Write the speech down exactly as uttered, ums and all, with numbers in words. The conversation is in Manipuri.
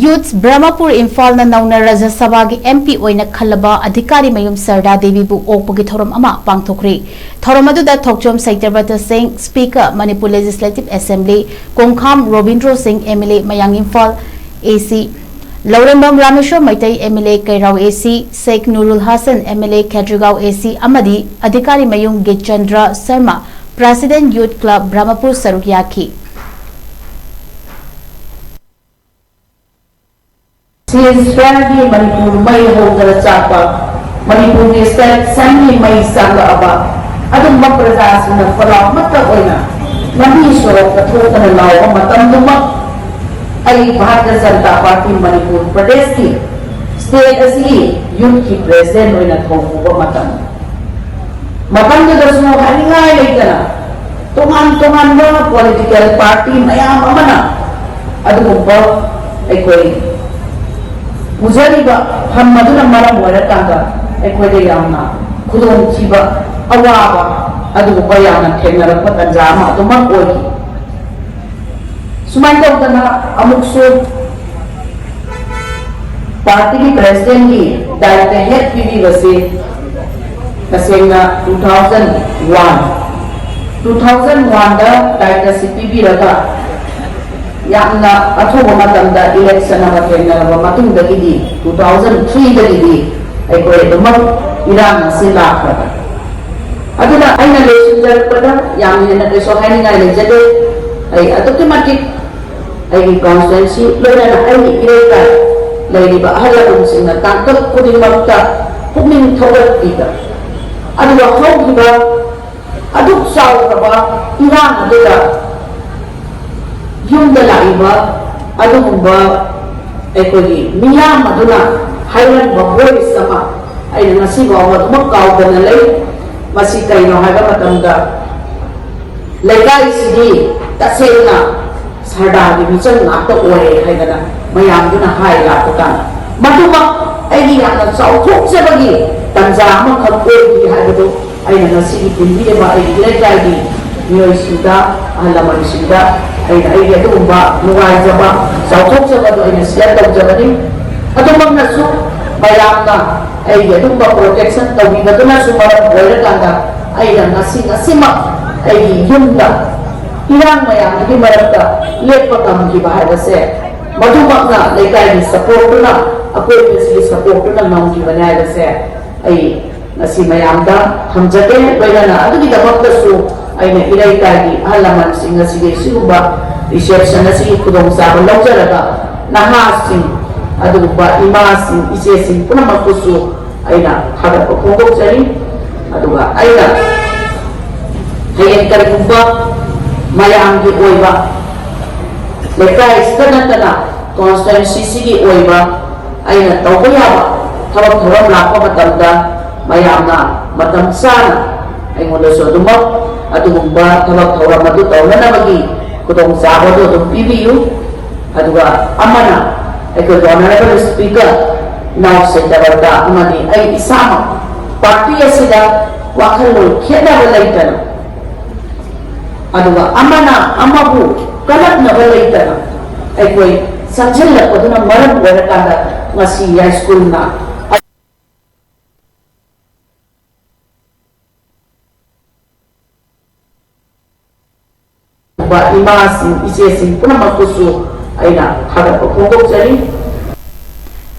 ꯌꯨꯠꯁ ꯕ꯭ꯔꯍꯃꯄꯨꯔ ꯏꯝꯐꯥꯜꯅ ꯅꯧꯅ ꯔꯥꯖ꯭ꯌ ꯁꯚꯥꯒꯤ ꯑꯦꯝ ꯄꯤ ꯑꯣꯏꯅ ꯈꯜꯂꯕ ꯑꯙꯤꯀꯥꯔꯤ ꯃꯌꯨꯝ ꯁꯔꯗꯥ ꯗꯦꯕꯤꯕꯨ ꯑꯣꯛꯄꯒꯤ ꯊꯧꯔꯝ ꯑꯃ ꯄꯥꯡꯊꯣꯛꯈ꯭ꯔꯤ꯫ ꯊꯧꯔꯝ ꯑꯗꯨꯗ ꯊꯣꯛꯆꯣꯝ ꯁꯩꯇ꯭ꯌꯕ꯭ꯔꯇ ꯁꯤꯡ, speaker, Manipur legislative assembly, ꯀꯣꯡꯈꯥꯝ Robindro ꯁꯤꯡ, ꯑꯦꯝ ꯑꯦꯜ ꯑꯦ, ꯃꯌꯥꯡ ꯏꯝꯐꯥꯜ ꯑꯦ ꯁꯤ, ꯂꯧꯔꯦꯝꯕꯝ Rameshwor Meitei, M L A, ꯀꯩꯔꯥꯎ ꯑꯦ ꯁꯤ, ꯁꯦꯈ ꯅꯨꯔꯨꯜ ꯍꯥꯁꯟ, ꯑꯦꯝ ꯑꯦꯜ ꯑꯦ, ꯈꯦꯇ꯭ꯔꯤꯒꯥꯎ ꯑꯦ ꯁꯤ, ꯑꯃꯗꯤ ꯑꯙꯤꯀꯥꯔꯤ ꯃꯌꯨꯝ ꯒꯤꯠꯆꯟꯗ꯭ꯔ ꯁꯔꯃ, ꯄ꯭ꯔꯦꯁꯤꯗꯦꯟꯠ, ꯌꯨꯠ ꯀ꯭ꯂꯕ, ꯕ꯭ꯔꯍꯃꯄꯨꯔ, ꯁꯔꯨꯛ ꯌꯥꯈꯤ꯫ ꯁꯤꯖꯐꯥꯌꯔꯒꯤ ꯃꯅꯤꯄꯨꯔ ꯃꯩ ꯍꯧꯗꯅ ꯆꯥꯛꯄ, ꯃꯅꯤꯄꯨꯔꯒꯤ ꯁ꯭ꯇꯦꯠ ꯁꯦꯝꯒꯤ ꯃꯩ ꯆꯥꯛꯂꯛꯑꯕ, ꯑꯗꯨꯝꯕ ꯄ꯭ꯔꯖꯥꯁꯤꯡꯅ ꯈꯣꯜꯂꯥꯎ ꯑꯃꯠꯇ ꯑꯣꯏꯅ ꯂꯝꯕꯤ ꯁꯣꯔꯣꯛꯇ ꯊꯣꯛꯇꯅ ꯂꯥꯎꯕ ꯃꯇꯝꯗꯨꯃꯛ ꯑꯩ ꯚꯥꯔꯇꯤꯌ ꯖꯅꯇꯥ ꯄꯥꯔꯇꯤ ꯃꯅꯤꯄꯨꯔ ꯄ꯭ꯔꯗꯦꯁꯀꯤ ꯁ꯭ꯇꯦꯠ ꯑꯁꯤꯒꯤ ꯌꯨꯠꯀꯤ ꯄ꯭ꯔꯦꯁꯤꯗꯦꯟꯠ ꯑꯣꯏꯅ ꯊꯧ ꯄꯨꯕ ꯃꯇꯝ꯫ ꯃꯇꯝꯗꯨꯗꯁꯨ ꯍꯥꯏꯅꯤꯡꯉꯥꯏ ꯂꯩꯇꯅ ꯇꯣꯉꯥꯟ ꯇꯣꯉꯥꯟꯕ ꯄꯣꯂꯤꯇꯤꯀꯦꯜ ꯄꯥꯔꯇꯤ ꯃꯌꯥꯝ ꯑꯃꯅ ꯑꯗꯨꯒꯨꯝꯕ ꯑꯩꯈꯣꯏ ꯄꯨꯖꯔꯤꯕ ꯐꯝ ꯑꯗꯨꯅ ꯃꯔꯝ ꯑꯣꯏꯔꯀꯥꯟꯗ ꯑꯩꯈꯣꯏꯗ ꯌꯥꯝꯅ ꯈꯨꯗꯣꯡꯊꯤꯕ, ꯑꯋꯥꯕ ꯑꯗꯨꯒꯨꯝꯕ ꯌꯥꯝꯅ ꯊꯦꯡꯅꯔꯛꯄ ꯇꯥꯟꯖꯥ ꯑꯃ ꯑꯗꯨꯃꯛ ꯑꯣꯏꯈꯤ꯫ ꯁꯨꯃꯥꯏꯅ ꯇꯧꯗꯅ ꯑꯃꯨꯛꯁꯨ ꯄꯥꯔꯇꯤꯒꯤ ꯄ꯭ꯔꯦꯁꯤꯗꯦꯟꯠꯀꯤ ꯗꯥꯏꯇ ꯍꯦꯛ ꯄꯤꯕꯤꯕꯁꯤ ꯇꯁꯦꯡꯅ two thousand one, two thousand one ꯗ ꯗꯥꯏꯇ ꯑꯁꯤ ꯄꯤꯕꯤꯔꯒ ꯌꯥꯝꯅ ꯑꯊꯨꯕ ꯃꯇꯝꯗ ꯏꯂꯦꯛꯁꯟ ꯑꯃ ꯊꯦꯡꯅꯔꯕ ꯃꯇꯨꯡꯗꯒꯤꯗꯤ, two thousand three ꯗꯒꯤꯗꯤ ꯑꯩꯈꯣꯏ ꯑꯗꯨꯃꯛ ꯏꯔꯥꯡ ꯑꯁꯤ ꯂꯥꯛꯈ꯭ꯔꯕꯅꯤ꯫ ꯑꯗꯨꯅ ꯑꯩꯅ ꯂꯣꯏꯁꯤꯟꯖꯔꯛꯄꯗ ꯌꯥꯝ ꯍꯦꯟꯅ ꯀꯩꯁꯨ ꯍꯥꯏꯅꯤꯡꯉꯥꯏ ꯂꯩꯖꯗꯦ꯫ ꯑꯩ ꯑꯗꯨꯛꯀꯤ ꯃꯇꯤꯛ ꯑꯩꯒꯤ ꯀꯟꯁꯇꯤꯇ꯭ꯋꯦꯟꯁꯤ, ꯂꯣꯏꯅꯅ ꯑꯩꯒꯤ ꯏꯔꯩꯀꯥꯏ ꯂꯩꯔꯤꯕ ꯑꯍꯜ ꯂꯃꯟꯁꯤꯡꯅ ꯇꯥꯡꯀꯛ ꯈꯨꯗꯤꯡꯃꯛꯇ ꯄꯨꯛꯅꯤꯡ ꯊꯧꯒꯠꯄꯤꯕ, ꯑꯗꯨꯒ ꯍꯧꯈꯤꯕ ꯑꯗꯨꯛ ꯆꯥꯎꯈ꯭ꯔꯕ ꯏꯔꯥꯡ ꯑꯗꯨꯗ ꯌꯨꯝꯗ ꯂꯥꯛꯏꯕ ꯑꯗꯨꯒꯨꯝꯕ ꯑꯩꯈꯣꯏꯒꯤ ꯃꯤꯌꯥꯝ ꯑꯗꯨꯅ ꯍꯥꯏꯔꯝꯕ ꯚꯣꯏꯁ ꯑꯃ ꯑꯩꯅ ꯉꯁꯤ ꯐꯥꯎꯕ ꯑꯗꯨꯃꯛ ꯀꯥꯎꯗꯅ ꯂꯩ꯫ ꯃꯁꯤ ꯀꯩꯅꯣ ꯍꯥꯏꯕ ꯃꯇꯝꯗ, ꯂꯩꯀꯥꯏꯁꯤꯗꯤ ꯇꯁꯦꯡꯅ ꯁꯔꯗꯥꯒꯤ ꯃꯤꯆꯪ ꯉꯥꯛꯇ ꯑꯣꯏꯔꯦ ꯍꯥꯏꯗꯅ ꯃꯌꯥꯝꯗꯨꯅ ꯍꯥꯏ ꯂꯥꯛꯄ ꯀꯥꯟꯗ, ꯃꯗꯨꯃꯛ ꯑꯩꯒꯤ ꯌꯥꯝꯅ ꯆꯥꯎꯊꯣꯛꯆꯕꯒꯤ ꯇꯥꯟꯖꯥ ꯑꯃꯈꯛ ꯑꯣꯏꯈꯤ ꯍꯥꯏꯕꯗꯨ ꯑꯩꯅ ꯉꯁꯤꯒꯤ ꯄꯨꯟꯕꯤꯔꯤꯕ ꯑꯩꯒꯤ ꯏꯔꯩꯀꯥꯏꯒꯤ ꯃꯤꯑꯣꯏꯁꯤꯡꯗ, ꯑꯍꯜ ꯂꯃꯟꯁꯤꯡꯗ ꯑꯩꯅ ꯑꯩꯒꯤ ꯑꯗꯨꯒꯨꯝꯕ ꯅꯨꯡꯉꯥꯏꯖꯕ, ꯆꯥꯎꯊꯣꯛꯆꯕꯗꯣ ꯑꯩꯅ ꯁꯤꯌꯔ ꯇꯧꯖꯕꯅꯤ꯫ ꯑꯗꯨꯃꯛꯅꯁꯨ ꯃꯌꯥꯝꯅ ꯑꯩꯒꯤ ꯑꯗꯨꯝꯕ ꯄ꯭ꯔꯣꯇꯦꯛꯁꯟ ꯇꯧꯕꯤꯕꯗꯨꯅꯁꯨ ꯃꯔꯝ ꯑꯣꯏꯔꯀꯥꯟꯗ ꯑꯩꯅ ꯉꯁꯤ, ꯉꯁꯤꯃꯛ ꯑꯩꯒꯤ ꯌꯨꯝꯗ ꯏꯔꯥꯡ ꯃꯌꯥꯝꯗꯨꯒꯤ ꯃꯔꯛꯇ ꯂꯦꯞꯄ ꯉꯝꯈꯤꯕ ꯍꯥꯏꯕꯁꯦ, ꯃꯗꯨꯃꯛꯅ ꯂꯩꯀꯥꯏꯒꯤ ꯁꯄꯣꯔꯠꯇꯨꯅ, ꯑꯀꯣꯏꯕꯁꯤꯒꯤ ꯁꯄꯣꯔꯠꯇꯨꯅ ꯉꯝꯈꯤꯕꯅꯤ ꯍꯥꯏꯕꯁꯦ ꯑꯩ ꯉꯁꯤ ꯃꯌꯥꯝꯗ ꯊꯝꯖꯒꯦ꯫ ꯂꯣꯏꯅꯅ ꯑꯗꯨꯒꯤꯗꯃꯛꯇꯁꯨ ꯑꯩꯅ ꯏꯔꯩꯀꯥꯏꯒꯤ ꯑꯍꯜ ꯂꯃꯟꯁꯤꯡ ꯑꯁꯤꯒꯤ ꯁꯤꯒꯨꯝꯕ ꯔꯤꯁꯦꯞꯁꯟ ꯑꯁꯤꯒꯤ ꯈꯨꯗꯣꯡꯆꯥꯕ ꯂꯧꯖꯔꯒ ꯅꯍꯥꯁꯤꯡ, ꯑꯗꯨꯒꯨꯝꯕ ꯏꯃꯥꯁꯤꯡ, ꯏꯆꯦꯁꯤꯡ ꯄꯨꯝꯅꯃꯛꯄꯨꯁꯨ ꯑꯩꯅ ꯊꯥꯒꯠꯄ ꯐꯣꯡꯗꯣꯛꯆꯔꯤ꯫ ꯑꯗꯨꯒ ꯑꯩꯅ ꯍꯌꯦꯡ ꯀꯔꯤꯒꯨꯝꯕ ꯃꯌꯥꯝꯒꯤ ꯑꯣꯏꯕ, ꯂꯩꯀꯥꯏꯁꯤꯗ ꯅꯠꯇꯅ ꯀꯣꯟꯁꯇꯤꯇ꯭ꯋꯦꯟꯁꯤꯁꯤꯒꯤ ꯑꯣꯏꯕ ꯑꯩꯅ ꯇꯧꯕ ꯌꯥꯕ ꯊꯕꯛ ꯊꯧꯔꯝ ꯂꯥꯛꯄ ꯃꯇꯝꯗ ꯃꯌꯥꯝꯅ ꯃꯇꯝ ꯆꯥꯅ ꯑꯩꯉꯣꯟꯗꯁꯨ ꯑꯗꯨꯃꯛ ꯑꯗꯨꯒꯨꯝꯕ ꯊꯕꯛ ꯊꯧꯔꯝ ꯑꯗꯨ ꯇꯧꯅꯅꯕꯒꯤ ꯈꯨꯗꯣꯡꯆꯥꯕ ꯑꯗꯨ ꯑꯗꯨꯝ ꯄꯤꯕꯤꯌꯨ꯫ ꯑꯗꯨꯒ ꯑꯃꯅ ꯑꯩꯈꯣꯏꯒꯤ ꯑꯣꯅꯔꯦꯕꯜ ꯁ꯭ꯄꯤꯀꯔ ꯅꯥꯎ ꯁꯩꯇꯕꯇ ꯑꯃꯗꯤ ꯑꯩ ꯏꯁꯥꯃꯛ ꯄꯥꯔꯇꯤ ꯑꯁꯤꯗ ꯋꯥꯈꯜꯂꯣꯟ ꯈꯦꯠꯅꯕ ꯂꯩꯇꯅ, ꯑꯗꯨꯒ ꯑꯃꯅ ꯑꯃꯕꯨ ꯀꯂꯛꯅꯕ ꯂꯩꯇꯅ ꯑꯩꯈꯣꯏ ꯆꯪꯁꯤꯜꯂꯛꯄꯗꯨꯅ ꯃꯔꯝ ꯑꯣꯏꯔꯀꯥꯟꯗ ꯉꯁꯤ ꯌꯥꯏꯁ꯭ꯀꯨꯜꯅ ꯏꯃꯥꯁꯤꯡ, ꯏꯆꯦꯁꯤꯡ ꯄꯨꯝꯅꯃꯛꯄꯨꯁꯨ ꯑꯩꯅ ꯊꯥꯒꯠꯄ ꯐꯣꯡꯗꯣꯛꯆꯔꯤ꯫